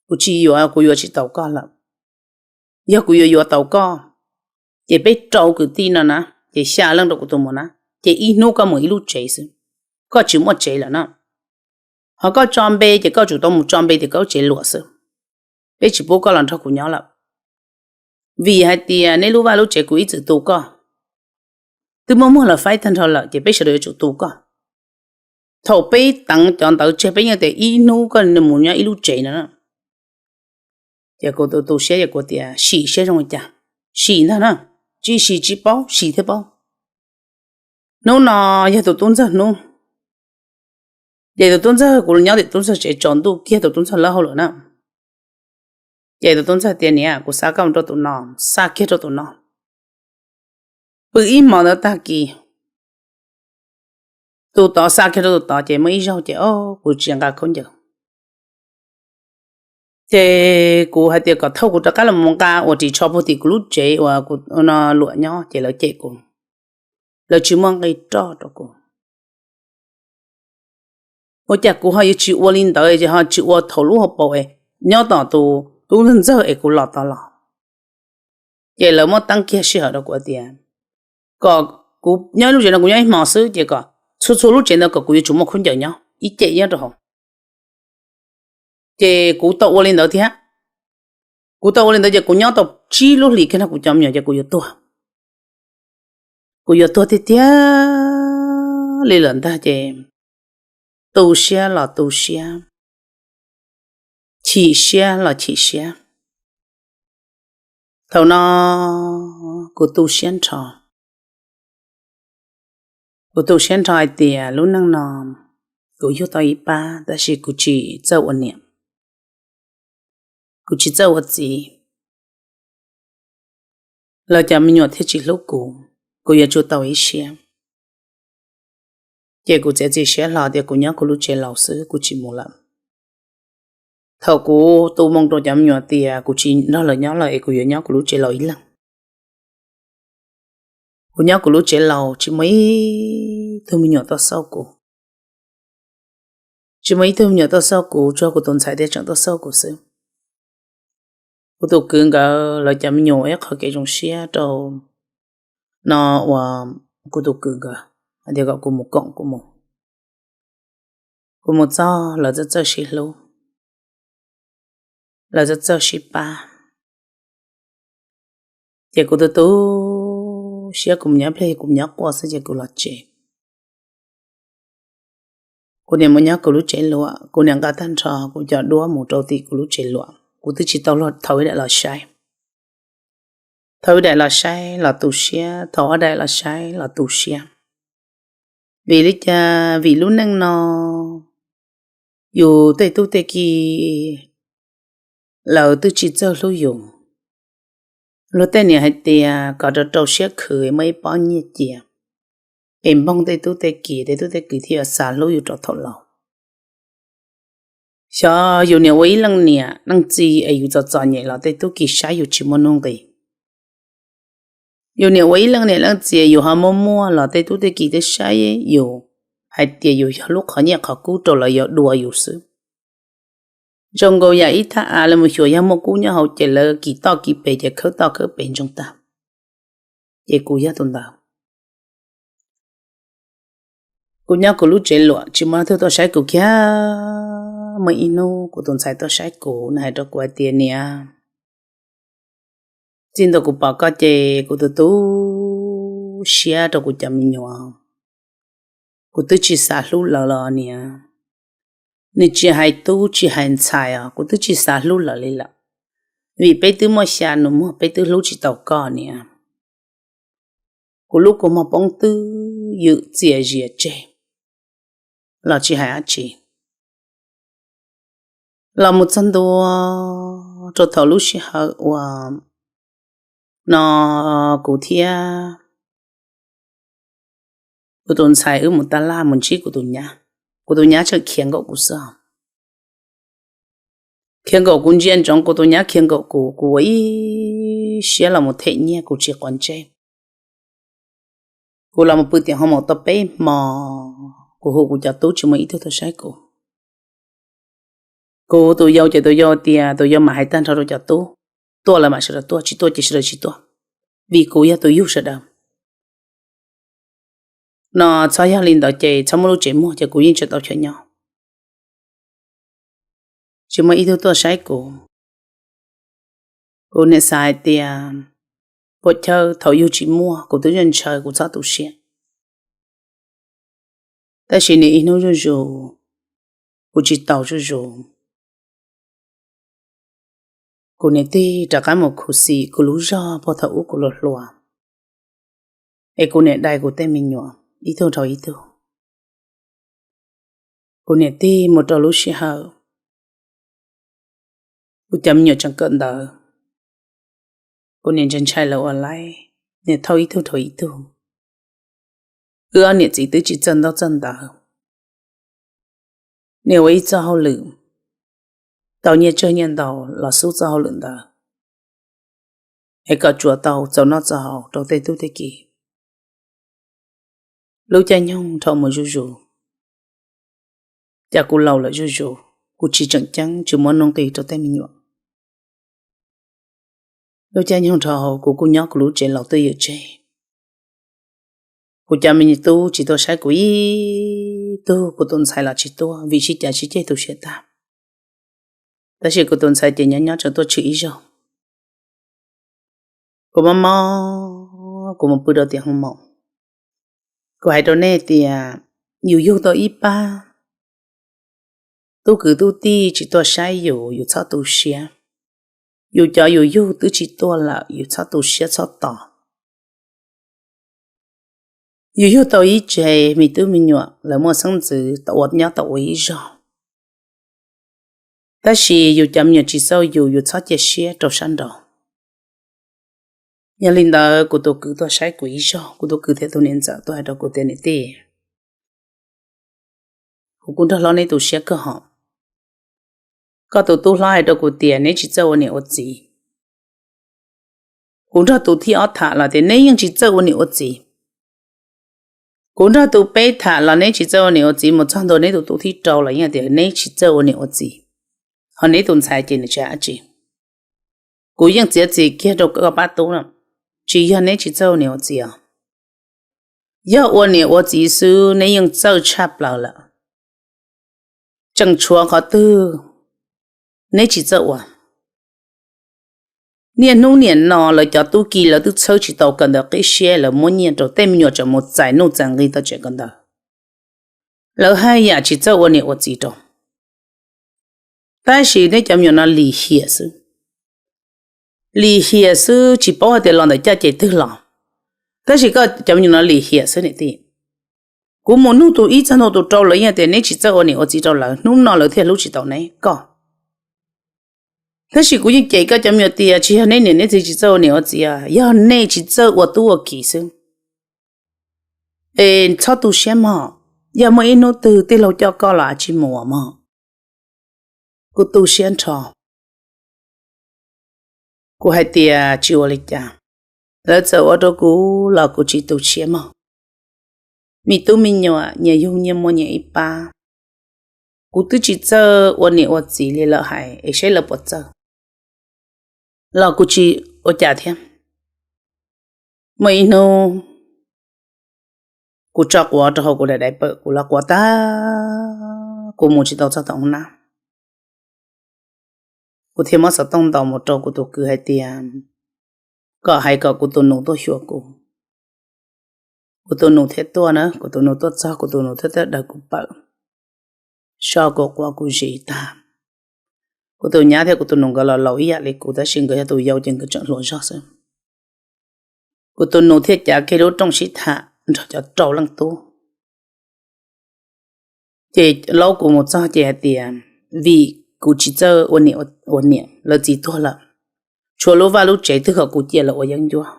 kuv tsis yuav, kuv yuav tsis tau koj lawm. Yog kuv yuav yuav tau koj, ces peb rau kwv tij no na, ces xya leej rau kuv tus muam na, ces ib hnub koj mus ib lub tsev xwb, koj tsis muaj tsev lawm na. Ho koj tso npe ces koj tsum tau mus tso npe tias koj lub tsev luam xwb, peb tsis pub koj los nrog kuv nyob lawm. Vim hais tias neb lub vaj lub tsev kuv ib txwm tu koj, twb muaj muag los faib tag nrho lawm ces peb sawv daws yuav tsum tu koj. Thaum peb teev cov ntawv tseg peb yeej tias ib hnub koj mus nyob ib lub tsev no. Ces kuv tu tu siab es kuv tias sim siab zoo li cas, sim ntag na, tsis sim tsis paub, sim thiaj paub. Hnub no yog tus tub ntxawg hnub, ces tus tub ntxawg kuv nyob tim tub ntxawg tsev tsaus ntuj kiag tus tub ntxawg lawb hauj lwm na. Ces tus tub ntxawg tias niam, kuv xa koj mus rau tus no, xa kiag rau tus no. Pw ib hmos ntawd tag kis, tus tod xa kiag rau tus tod ces muaj ib zaug ces o, kuv tsis nqa khaub ncaws. Ces kuv hais tias kom thauj kuv rov qab los mus nqa uas ris tsho puag tim kuv lub tsev uas kuv no luam nyob ces lawv cem kuv, lawv tsis muaj nqi roj rau kuv. Ua cas kuv ho yuav tsis ua li ntawd es ho tsis ua thaum lub hauv paus es nyob tom tus tub ntxawg es kuv los tod los? Ces lawv muab teeb kiag sij hawm rau kuv tias kom kuv nyob ib lub tsev no kuv nyob ib hmos xwb ces kom txhua txhua lub tsev ntawd kom kuv yuav tsum muaj khaub ncaws nyob ib ce nyob rau hauv. Ces kuv tau ua li ntawd thiab. Kuv tau ua li ntawd ces kuv nyob tau tsib lub hlis kiag no kuv cov me nyuam ces kuv yuav tuag. Kuv yuav tuag tiag tiag li lawm ntag ces tu siab los tu siab, chim siab los chim siab. Thaum no kuv tu siab nrho, kuv tu siab nrho hais tias lub neej no kuv yug tau ib pab tab sis kuv tsis txawj ua niam, kuv tsis txawj ua txiv, lawv cov me nyuam thiaj tsis hlub kuv, kuv yuav tsum tau ib siab. Ces kuv txiav txim siab hlo tias kuv nyob kuv lub tsev laus xwb, kuv tsis mus lawm. Thaum kuv tu moo rau cov me nyuam tias kuv tsis nrog lawv nyob lawm es kuv yuav nyob kuv lub tsev laus ib leeg. Kuv nyob kuv lub tsev laus tsis muaj ib tug me nyuam tuaj xauj kuv. Tsis muaj ib tug me nyuam tuaj xauj kuv, tsuas kuv tus ntxhais thiaj tseem tuaj xauj kuv xwb. Kuv tus kwv nkawd lawv cov me nyuam ib qho kev zoo siab rau no uas kuv tus kwv nkawd hais tias kom kuv mus koom kuv mus. Kuv mus txog lawv txawj txawj sib hlub, lawv txawj txawj sib pab. Ces kuv tu tu siab, kuv mus nyob ib pliag kuv mus nyob quaj xwb ces kuv los tsev. Kuv niam mus nyob kuv lub tsev luam, kuv niam nqa tag nrho kuv cov duab mus rau tim kuv lub tsev luam. Kuv twb tsis tau thau ib daim los saib. Thau ib daim los saib los tu siab, thau ob daim los saib los tu siab. Vim li cas? Vim lub neej no yus tej tub tej ki lawv twb tsis txawj hlub yus. Luag tej niam hais tias kom rau rau siab khwv muaj ib pob nyiaj cia, es npoog tej tub tej ki, tej tub tej ki thiaj yuav xav hlub yus rau thaum laus. Xyov yus niam ua ib leej niam leej txiv es yus txom txom nyem los tej tub ki saib yus tsis muaj nuj nqis. Yus niam ua ib leej niam leej txiv yus ho muaj muaj los tej tub tej ki twb saib yus hais tias yus yog lub qhov nyiaj qhov kub rau lawv yuav dua yus xwb. Zoo nkaus yam ib thaj av lawv mus xyuas yog muaj kub nyob hauv ces lawv kis toj kis pes ces khawb toj khawb pes ntsoog tag. Ces kuv yog tus ntawd. Kuv nyob kuv lub tsev luam tsis muaj leej twg tuaj saib kuv kiag. Muaj ib hnub kuv tus ntxhais tuaj saib kuv, nws hais rau kuv hais tias, Niam, txij ntua kuv pom koj ces kuv tu tu siab rau kuv cov me nyuam. Kuv twb tsis xav hlub lawv los niam. Nws tsis hais tub tsis hais ntxhais os, kuv twb tsis xav hlub lawv li lawm, vim peb twb muaj xya nus muag, peb twb hlub tsis tau koj niam. Kuv lub kua muag poob twb ywm txias zias tseg los tsis hais dab tsi. Los mus txog ntua rau thaum lub sij hawm uas no kuv thiab kuv tus ntxhais wb mus taj laj mus ntsib kuv tus nyab, kuv tus nyab tseem khiav nkaum kuv xwb. Khiav nkaum kuv ntsia ntsoov kuv tus nyab khiav nkaum kuv, kuv ua ib siab los mus them nyiaj kuv tsis quav ntsej. Kuv los mus pw tim hoo maum tau peb hmo, kuv hu kuv cov tub tsis muaj ib tug tuaj saib kuv. Kuv tus yau ces tus yau tias tus yau mam hais tag nrho rau cov tub, tuaj lawv mam sawv daws tuaj, tsis tuaj ces sawv daws tsis tuaj, vim kuv yog tus yug sawv daws. No txhob yog li ntawd ces txhob muaj lub tsev muag ces kuv yeej tsis tau chaw nyob. Tsis muaj ib tug tuaj saib kuv. Kuv niam xav hais tias puas chawj thaum yug tsis muaj kuv twb ntshaw kuv txhob tu siab. Tab sis niam ib hnub zuj zus, kuv tsis tau zuj zus. Kuv niam tig rov qab mus khuv xim kuv lub zog puag thaum ub kuv hluas hluas, es kuv niam dai kuv tej me nyuam ib tug dhau ib tug. Kuv niam tig mus rau lub sij hawm kuv cov me nyuam tseem kawm ntawv, kuv niam ntshai ntshai lawv ua laib, niam thauj ib tug dhau ib tug. Wb ob niam txiv twb tsis txawj ntaub txawj ntawv, niam ua ib txoj hauj lwm, tau nyiaj tsawg nyiaj ntau los xub txoj hauj lwm ntawd, es kom tsuas tau txaus noj txaus haus rau tej tub tej ki. Lub caij nyoog dhau mus zuj zus, cas kuv laus lawm zuj zus, kuv tsis tseem ceeb tsis muab nuj nqis rau tej me nyuam. Lub caij nyoog dhau kuv kuj nyob kuv lub tsev laus twj ywm tseg. Kuv cov me nyuam tub tsis tuaj saib kuv ib tug, kuv tus ntxhais los tsis tuaj vim sib cav sib ceg tu siab tag. Tab sis kuv tus ntxhais ces nyob nyob tseem tuaj tshwm ib zaug. Kuv mob mob kuv mus pw rau tim hoo maum. Kuv hais rau nej tias yus yug tau ib pab tub kwv tub tij tsis tuaj saib yus, yus txhob tu siab. Yus cov yus yug twb tsis tuaj lawm, yus txhob tu siab txhob tos. Yus yug tau ib tsev me tub me nyuam lawv muaj xeeb ntxwv tau ua nyob tau ua ib zog, tab sis yus cov me nyuam tsis txawj yus, yus txhob cia siab rau sab nraud. Yog li ntawd kuv tus kwv tuaj saib kuv ib zaug, kuv tus kwv thiab tus niam ntxawm tuaj hais rau kuv tias niam tij, kuv kuj nrog hlob neb tu siab kawg hos. Koj tus tub hlob hais rau kuv tias neb tsis txawj ua niam ua txiv. Kuv nrog tus thib ob tham los tias neb yeej tsis txawj ua niam ua txiv. Kuv nrog tus peb tham los neb tsis txawj ua niam ua txiv, mus txog ntua neb tus tub thib rau los yeej tias neb tsis txawj ua niam ua txiv. Ho neb tus ntxhais ces nws tsis hais dab tsi. Kuv yeej txiav txim kiag rau koj pab tub no, tsis yog neb tsis txawj ua niam ua txiv os. Yog ua niam ua txiv xwb neb yeej txawj tshaj plaws lawm. Tseem tshuav qhov twg neb tsis txawj ua? Niaj hnub niam no lawv cov tub ki lawv twb txhawb tsis tau kawm ntawv qib siab, lawv muab nyiaj rau tej me nyuam tseem mus txais nuj txais nqi tau tseem kawm ntawv. Lawv haj yam tsis txawj ua niam ua txiv rau. Tab sis neb cov me nyuam no lim hiam xwb. Lim hiam xwb, tsis paub hais tias los ntawm caj ces twg los. Tab sis koj cov me nyuam no lim hiam xwb niam tij. Kuv mus nug tus ib txog ntua tus rau lawv yeej tias neb tsis txawj ua niam ua txiv rau lawv, hnub no lawv thiaj hlub tsis tau neb koj. Tab sis kuv yeej cem koj cov me nyuam tias tsis yog neb niam neb txiv tsis txawj ua niam ua txiv, yog nej tsis txawj ua tub ua kiv xwb. Es txhob tu siab mog, yog muaj ib hnub twg tij laug coj koj los tsis mus mog. Kuv tu siab nrho. Kuv hais tias tsis ua li cas, lawv txawm ua rau kuv los kuv tsis tu siab mog. Me tub me nyuam nyias yug nyias muaj nyias ib pab. Kuv twb tsis txawj ua niam ua txiv li lawm hais es saib lawv puas txawj los kuv tsis ua cas thiab. Muaj ib hnub Kuv tso quav rau hauv kuv daim daim pawm, kuv los quav tag, kuv mus tsis tau txog tom hoob nab. Kuv thiaj muab xov tooj ntaus mus rau kuv tus kwv hais tias kom hais kom kuv tus nus tuaj xyuas kuv. Kuv tus nus thiaj tuaj na, kuv tus nus tuaj txog, kuv tus nus thiaj tuaj daws kuv pawm, so kuv quav kuv zis tag. Kuv tus nyab thiab kuv tus nus nkawd los laus ib yam li kuv, tab sis nkawd yog tus yau ces nkawd tseem hluas zog xwb. Kuv tus nus thiaj cav kiag lub rooj sib tham nrog cov rau leej tub. Ces laub kuv mus txog ces hais tias, vim kuv tsis txawj ua niam ua niam, lawv txiv tuag lawm, tshuav lub vaj lub tsev twb kom kuv cia lawv ua yeeb ncuab.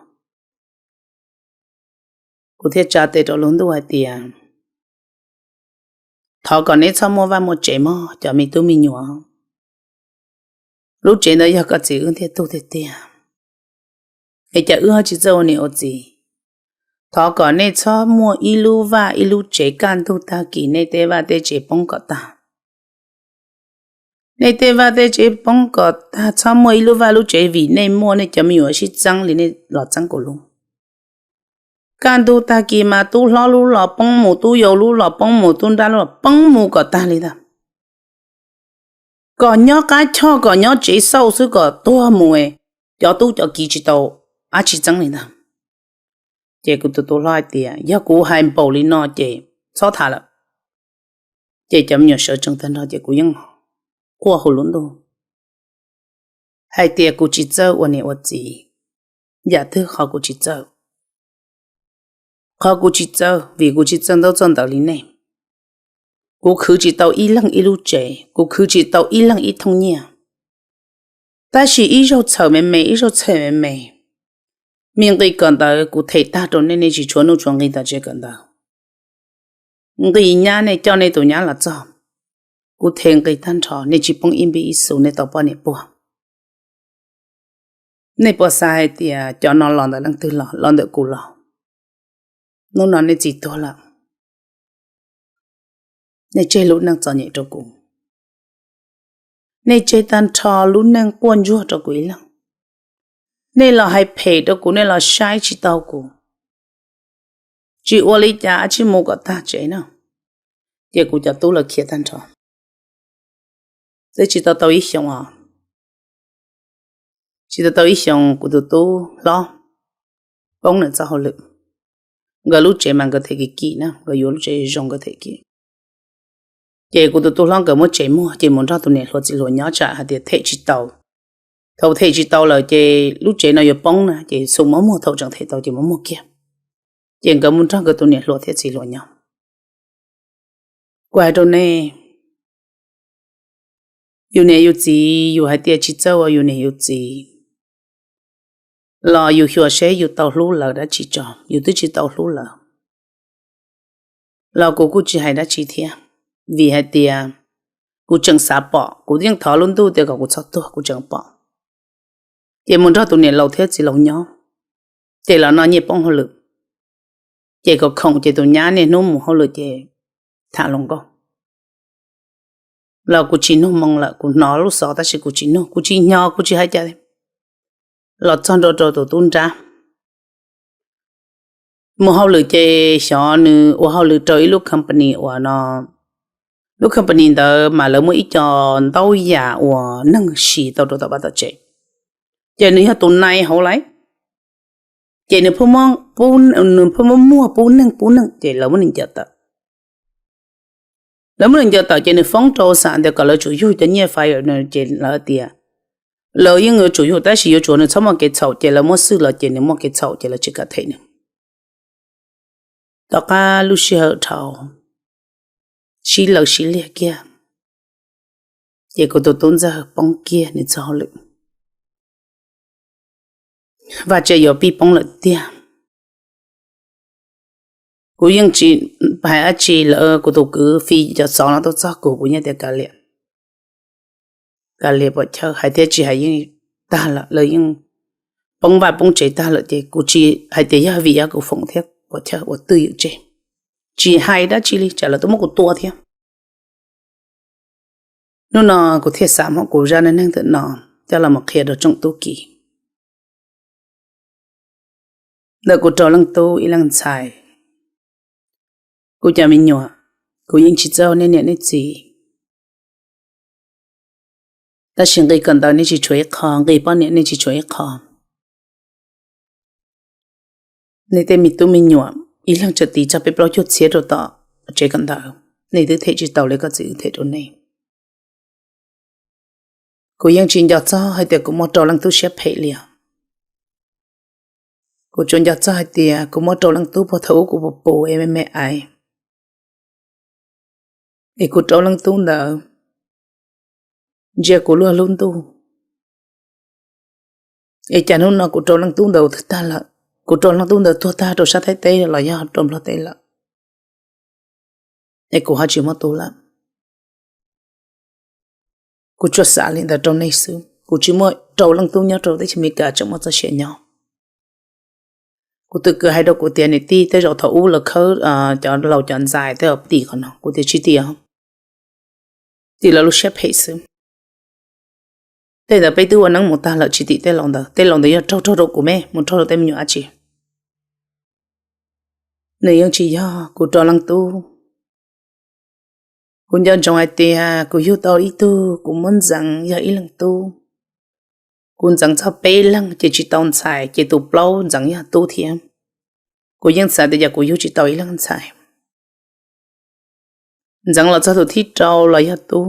Kuv thiaj tsa tes rau lub ntuj hais tias, thov kom neb txhob muaj vaj muaj tsev mog cov me tub me nyuam. Lub tsev ntawd yog koj txiv wb ntiag tug tiag tiag, es cas wb ho tsis txawj ua niam ua txiv. Thov kom nej txhob muaj ib lub vaj ib lub tsev, kaj ntug tag kis nej tej vaj tej tsev poob kom tag. Nej tej vaj tej tsev poob kom tag, txhob muaj ib lub vaj lub tsev vim nej muaj nej cov me nyuam sib txeeb li nej los txeeb kuv lub. Kaj ntug tag kis mas tub hlob lub los poob mus, tub yau lub los poob mus, tub nrab lub los poob mus kom tag li ntag. Kom nyob qab choj, kom nyob tsev xauj xwb kom tuag mus, cov tub cov kiv tsis tau dab tsi txeeb li ntag. Ces kuv tus tub hlob hais tias, yog kuv hais npaum li no ces txhob tham lawm. Ces cov me nyuam sawv tsees tag nrho ces kuv yeej quaj hu lub ntuj hais tias kuv tsis txawj ua niam ua txiv, yam twg qhov kuv tsis txawj. Qhov kuv tsis txawj vim kuv tsis txawj ntaub txawj ntawv li nej. Kuv khwv tsis tau ib leeg ib lub tsev, kuv khwv tsis tau ib leeg ib thooj nyiaj. Tab sis ib zaug txhawm me me, ib zaug txhawm me me, me nqi kawm ntawv kuv them tag rau nej, nej tsis tshuav nuj tshuav nqi tom tsev kawm ntawv. Nqi nyab nej coj nej tus nyab los txog, kuv them nqi tag nrho, nej tsis poob ib npib ib xu, nej tau poj niam puag. Nej puas xav hais tias cov no los ntawm leej twg los? Los ntawm kuv los. Hnub no nej txiv tuag lawm, nej tseg lub neej txom nyem rau kuv. Nej tseg tag nrho lub neej quaj ntsuag rau kuv ib leeg. Nej los hais phem rau kuv, nej los saib tsis taus kuv. Tsis ua li cas, cia li mus kom tag tsev no. Ces kuv cov tub lawv khiav tag nrho. Twb tsis tau tau ib xyoos os, tsis tau tau ib xyoos kuv tus tub hlob poob nws txoj hauj lwm. Nkawd lub tsev mas nkawd them kim kim na, nkawd yuav lub tsev zoo nkawd them kim. Ces kuv tus tub hlob nkawd muab tsev muag ces mus nrog tus niam hluas txiv hluas nyob tsam hais tias them tsis tau. Thaum them tsis tau lawm ces lub tsev no yuav poob na, ces xum muab muag, thaum tseem them tau ces muab muag kiag. Ces nkawd mus nrog nkawd tus niam hluas thiab txiv hluas nyob. Kuv hais rau nej, yus niam yus txiv, yus hais tias tsis txawj ua yus niam yus txiv los yus xyuas seb yus tau hlub lawv dab tsi tso, yus twb tsis tau hlub lawv los kuv kuj tsis hais dab tsi thiab, vim hais tias kuv tseem xav pom, kuv yeej thov lub ntuj tias kom kuv txhob tuag kuv tseem pom. Ces mus nrog tus niam laus thiab txiv laus nyob, ces los noj nyiaj poob hauj lwm, ces kom khoom ces tus nyab niaj hnub mus hauj lwm ces tham hluas nkauj. Los kuv tsis nug moo lawm, kuv hnov lub xov tab sis kuv tsis nug, kuv tsis hnyo, kuv tsis hais cas. Los txog nrau rau tus tub nrab mus hauj lwm ces xyov nws ua hauj lwm rau ib lub company uas no, lub company ntawd mas lawv muaj ib co ntaub yam uas neeg siv tau rau tom vaj tom tsev, ces nws yog tus nai hauv lawm. Ces nws pheej muab muag pub neeg pub neeg ces lawv muab nws ncaws tawm. Lawv muab nws ncaws tawm ces nws foob rau xam tias kom lawv tsum yug cov nyiaj fire no ces lawv tias lawv yeej yuav tsum yug tab sis yuav tsum nws txhob muaj kev txhaum, ces lawv muab xwj los ces nws muaj kev txhaum ces lawv tsis kam them nws. Tom qab lub sij hawm dhau, sib law sib liag kiag, ces kuv tus tub ntxawg poob kiag nws txoj hauj lwm. Vaj tse yuav pib poob lawm tiag. Kuv yeej tsis hais dab tsi lawm, kuv tus kwv fi cov xov no tuaj txog kuv, kuv yeej tias kav liam, kav liam pom chawj, hais thiab tsis hais yeej tag lawm, lawv yeej poob vaj poob tsev tag lawm ces kuv tsis hais tias yog vim yog kuv foom thiab pom chawj ua twj ywm tseg, tsis hais dab tsi li tsam lawv tuaj muab kuv tua thiab. Hnub no kuv thiaj xav muab kuv zaj neej neeg ntawm no coj los mus qhia rau tsoom tub ki. Ntawm kuv rau leej tub ib leej ntxhais, Kuv cov me nyuam, kuv yeej tsis txawj nej niam nej txiv, tab sis nqi kawm ntawv nej tsis tshuav ib qho, nqi poj niam nej tsis tshuav ib qho. Nej tej me tub me nyuam ib leeg tsawg tis txog peb plaub caug txhiab rau tom tsev kawm ntawv, nej twb them tsis tau li koj txiv wb them rau nej. Kuv yeej tsis nco txog hais tias kuv muaj rau leej tub siab phem li os. Kuv tsuas nco txog hais tias kuv muaj rau leej tub puag thaum ub kuv pus pus es me me aiv, es kuv rau leej tub ntawd ntsia kuv luag lub ntuj. Es cas hnub no kuv rau leej tub ntawd twb tag lawm, kuv rau leej tub ntawd tuag tag rau sab Thaib teb los yog rau Nplog teb lawm, es kuv ho tsis muaj tub lawm. Kuv tsuas xav li ntawd rau nej xwb, kuv tsis muaj rau leej tub nyob rau teb chaws Amelikas tseem muaj txoj sia nyob. Kuv tus kwv hais rau kuv tias niam tij, tej zaum thaum ub lawv khawb cov laus cov ntxhais tej zaum tim qhov no, kuv tias tsis tim, tim lawv lub siab phem xwb. Tej ntawd peb twb ua neeb mus tag lawm, tsis tim tej laus ntawd, tej laus ntawd yog raug raug rau kuv me mus raug rau tej me nyuam dab tsi. Nws yeej tsis yog kuv rau leej tub. Kuv nco ntsoov hais tias kuv yug tau ib tug, kuv muab ntxeev yog ib leeg tub. Kuv ntxeev txog peb leeg ces tsis tau ntxhais, ces tus plaub ntxeev yog tub thiab. Kuv yeej xav tias yog kuv yug tsis tau ib leeg ntxhais. Ntxeev los txog tus thib rau los yog tub.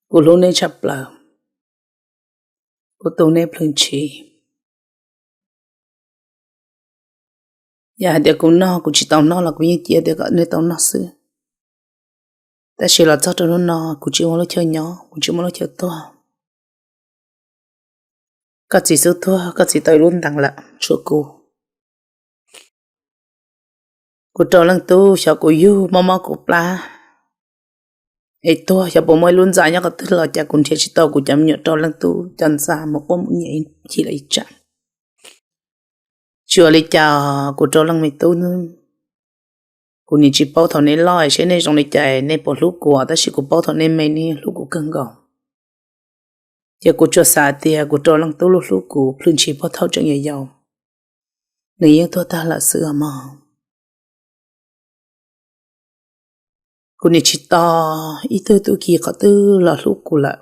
Kuv hlub nej tshaj plaws, kuv tu nej plhws ntshis. Yog hais tias kuv noj kuv tsis tau noj los kuv yeej cia tias kom nej tau noj xwb. Tab sis los txog rau hnub no kuv tsis muaj lub chaw nyob, kuv tsis muaj lub chaw tuag. Koj txiv xub tuag, koj txiv tau ib lub ntees lawm, tshuav kuv. Kuv rau leej tub xyov kuv yug mob mob kuv plab es tuag, xyov puas muaj ib lub ntxa nyob qhov twg los cas kuv nrhiav tsis tau kuv cov me nyuam rau leej tub cov ntxa mus quaj mus nyiav ib chim lawm ib tsam. Tsis ua li cas, kuv rau leej me tub, kuv nim tsis paub thaum nej loj seb nej zoo li cas nej puas hlub kuv, tab sis kuv paub thaum nej me nej hlub kuv kawg nkaus. Ces kuv tsuas xav tias kuv rau leej tub lub hlub kuv plhws ntshis puag thaum tseem yau yau, nws yeej tuag tag lawm xwb os mog. Kuv nim tsis tos ib tug tub ki qhov twg los hlub kuv lawm.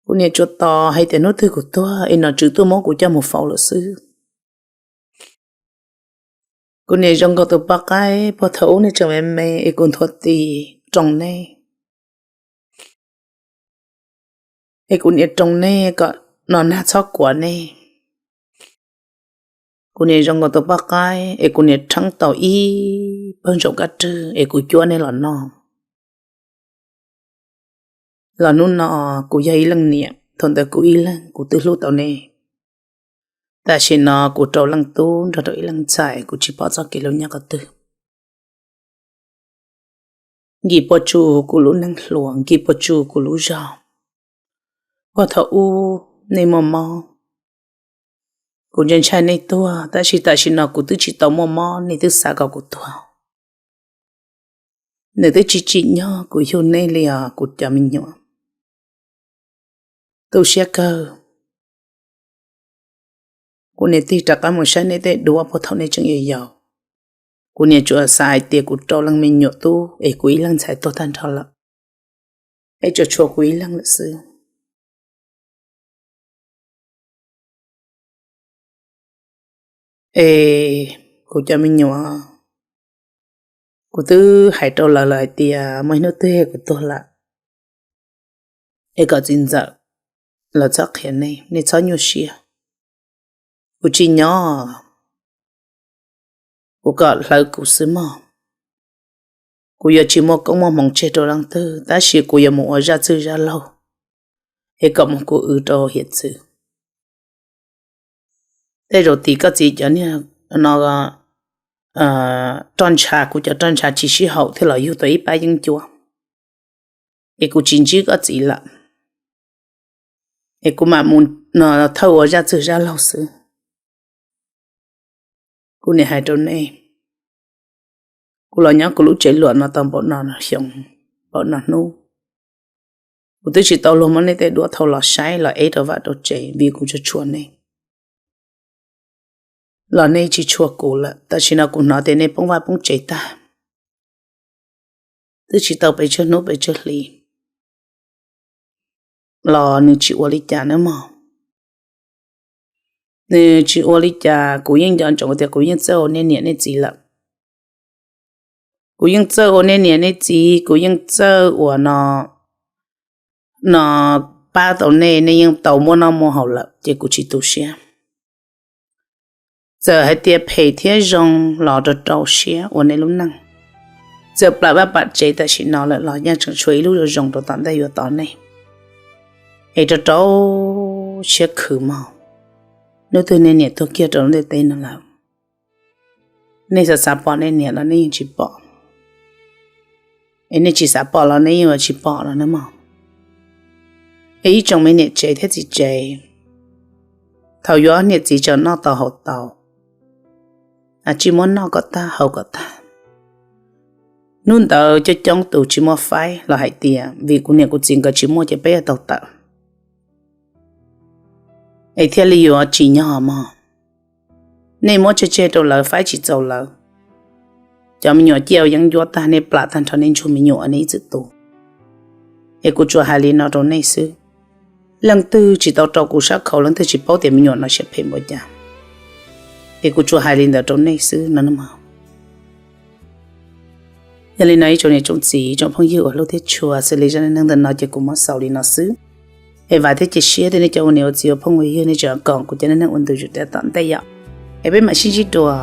Kuv nim tsuas tos hais tias hnub twg kuv tuag es nom tswv tuaj muab kuv coj mus faus lawm xwb. Kuv nim zoo nkaus tus poj qaib puag thaum ub nej tseem me me es kuv nthuav tis roos nej, es kuv nim roos nej kom no nag txhob kuav nej. Kuv nim zoo nkaus tus poj qaib es kuv nim rheeb tau ib pawg ntsaum kab rwg es kuv cuab nej los noj. Los hnub no kuv yog ib leej niam, thaum ntawd kuv ib leeg kuv twb hlub tau nej. Tam sim no kuv rau leej tub nrog rau ib leej ntxhais, kuv tsis pom txoj kev hlub nyob qhov twg. Nkim puas tsuaj kuv lub neej hluas, nkim puas tsuaj kuv lub zog. Puag thaum ub nej muaj mob, kuv ntshai ntshai nej tuag, tab sis tam sim no kuv twb tsis tau muaj mob nej twb xav kom kuv tuag. Nws twb tsis tsim nyog kuv yug nej li os kuv cov me nyuam. Tu siab kawg. Kuv niam tig rov qab mus saib nej tej duab puag thaum nej tseem yau yau. Kuv niam tsuas xav hais tias kuv rau leej me nyuam tub es kuv ib leeg ntxhais tuag tag nrho lawm, es tsuas tshuav kuv ib leeg lawm xwb. Es kuv cov me nyuam, kuv twb hais rau lawv lawm hais tias muaj ib hnub twg kuv tuag lawm, es kom txiv ntxawm lawv txhob qhia nej, nej txhob nyuaj siab. Kuv tsis nyob, kuv kom hlawv kuv xwb mog. Kuv yuav tsis muaj koob muaj hmoov tseg rau leej twg, tab sis kuv yuav mus ua zaj txwg zaj laug, es kom mus kuv wb rau hiav txwv. Tej zaum tim koj txiv cov niag no roj ntsha, kuv cov roj ntsha tsis sib haum thiaj los yug tau ib pab yeeb ncuab, es kuv tsis ntsib koj txiv lawm, es kuv mam mus thawj ua zaj txwg zaj laug xwb. Kuv niam hais rau nej, kuv los nyob kuv lub tsev luam no tau npaum no xyoo, npaum no hnub, kuv twb tsis tau luag muab nej tej duab thau los saib los eb rau vaj rau tsev vim kuv tsuas tshuav nej. los nej tsis tshua kuv lawm. Tam sim no kuv hnov tias nej poob vaj poob tsev tag, twb tsis tau pes tsawg hnub pes tsawg hlis los nws tsis ua li cas nawb mog. Nws tsis ua li cas, kuv yeej nco ntsoov tias kuv yeej txawj ua nej niam nej txiv lawm. Kuv yeej txawj ua nej niam nej txiv, kuv yeej txawj ua no, no pab tau nej, nej yeej tau muaj noj muaj haus lawm ces kuv tsis tu siab. Txawm hais tias phem thiab zoo los rau rau siab ua nej lub neej. Txawm plam vaj plam tsev tam sim no lawm los yeej tseem tshuav ib lub zoo zoo rau tom ntej yuav tos nej, es rau rau siab khwv mog. Hnub twg nej niam tuag kiag rau lub ntiaj teb no lawm, nej xav xav pom nej niam los nej yeej tsis pom, es nej tsis xav pom los nej yeej yuav tsis pom los nawb mog. Es ib tsoom me niam tsev thiab txiv tsev, thaum yuav niam txiv tseem noj tau haus tau, tsis muab noj kom tag haus kom tag. Hnub ntawd coob coob tus tsis muaj faib los hais tias vim kuv niam kuv txiv nkawd tsis muaj ces peb yuav tau tawm. Es thiaj li yuav tsim nyog mog. Nej muab tseg tseg rau lawv, faib tsis txaus lawv. Cov me nyuam ciaj yeeb ncuab tag, nej plam tag nrho nej ntsug me nyuam nej ib txwm tu. Es kuv tsuas hais li no rau nej xwb. Leej twg tsis tau rau kuv sab khau, leej twg tsis paub tias me nyuam no siab phem npaum cas, es kuv tsuas hais li ntawd rau nej xwb no nawb mog. Yog li no ib tsoom niam tsoom txiv, tsoom phooj ywg uas hlub thiab tshua, xws li zaj neej neeg ntawm no ces kuv muab xaus li no xwb. Es vam thiab cia siab tias nej cov ua niam ua txiv ua phooj ua ywg nej tseem koom kuv cov neej neeg ua ntu zus rau tom ntej yom. Es peb mam sib ntsib dua.